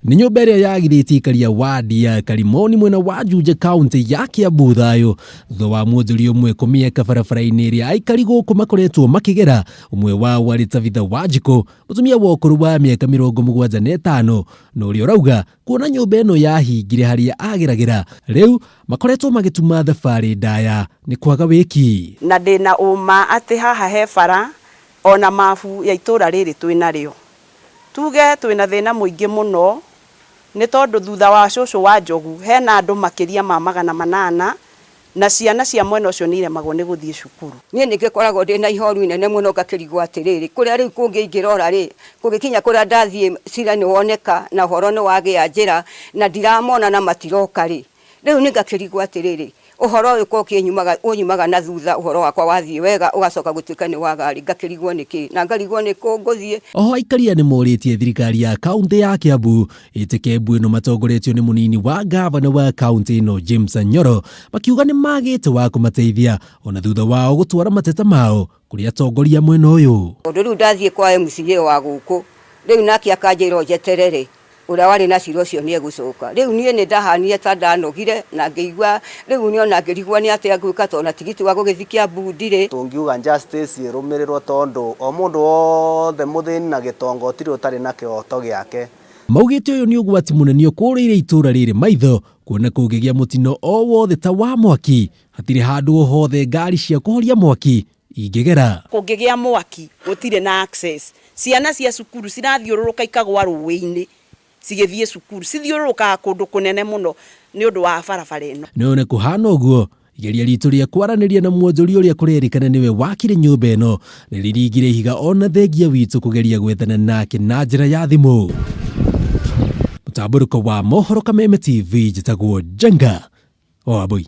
Nĩ nyũmba ĩrĩa yagirĩtie aikari a wadi ya Karimoni mwena wa Juja kaunti ya Kiambu thayũ thutha wa mwonjoria ũmwe kũmĩaka barabara-inĩ ĩrĩa aikari gũkũ makoretwo makĩgera. Ũmwe wao arĩ Tabitha Wanjikũ, mũtumia wa ũkũrũ wa mĩaka 75 na ũrĩa ũrauga kuona nyũmba ĩno yahingire harĩa ageragĩra rĩu makoretwo magĩtuma thabarĩ ndaya nĩ kwaga wĩki. Na ndĩna ũma atĩ haha he bara ona mabu ya itũra rĩrĩ twĩnarĩo. Tuge twĩna thĩna mũingĩ mũno nĩ tondũ thutha wa cũcũ wa Njogu hena andũ makĩria ma 800 na ciana cia mwena ũcio nĩ iremagwo nĩ gũthiĩ cukuru. Niĩ nĩngĩkoragwo ndĩ na ihoru inene mũno ngakĩrigwo atĩrĩrĩ, kũrĩa rĩu kũngĩ ingĩrora rĩ, kũngĩkinya kũrĩa ndathiĩ cira nĩwoneka na ũhoro nĩwagĩa njĩra na ndiramona na matiroka rĩ, Rĩu nĩ ngakĩrigwo atĩrĩrĩ, ũhoro ũyũ ko ũkĩnyumaga, ũnyumaga na thutha, ũhoro wakwa wathiĩ wega ũgacoka gũtuĩka nĩ waga-rĩ, ngakĩrigwo nĩ kĩ? Na ngarigwo nĩ kũ ngũthiĩ. Oho aikari aya nĩmorĩtie thirikari ya kauntĩ ya Kiambu ĩtĩke mbu ĩno matongoretio nĩ mũnini wa ngavana wa kauntĩ ĩno James Anyoro makiuga nĩmagĩte wa kũmateithia ona thutha wao gũtwara mateta mao kũrĩ atongoria mwena ũyũ. Tondũ rĩu ndathiĩ kwa MCA wa gũkũ, rĩu nake akanjĩra o njeterere, Ũrĩa warĩ na cira ũcio nĩegũcoka. Rĩu niĩ nĩndahanire ta ndanogire na ngĩigua rĩu niĩ ona ngĩrigwo nĩ atĩa ngwĩka tondũ ona tigiti wa gũgĩthiĩ Kiambu ndirĩ. Tũngiuga justice ĩrũmĩrĩrwo tondũ o mũndũ wothe mũthĩni na gĩtonga gũtirĩ ũtarĩ na kĩhoto gĩake. Maugĩte ũyũ nĩ ũgwati mũnene ũkũrĩire itũra rĩrĩ maitho kuona kũngĩgĩa mũtino o wothe ta wa mwaki hatirĩ handũ o hothe ngari cia kũhoria mwaki ingĩgera. Kũngĩgĩa mwaki gũtirĩ na access, ciana cia cukuru cirathiũrũrũka ikagwa rũĩ-inĩ cigĩthiĩ cukuru, cithiũrũrũkaga kũndũ kũnene mũno nĩ ũndũ wa barabara ĩno. No ona kũhana ũguo, igeria ritũ rĩa kwaranĩria na mwonjoria ũrĩa kũrerĩkana nĩwe wakire nyũmba ĩno nĩ rĩringire ihiga ona thengia witũ kũgeria gwethana nake na njĩra ya thimũ. Mũtambũrũko wa mohoro Kameme TV, njĩtagwo Njenga wa Wambui.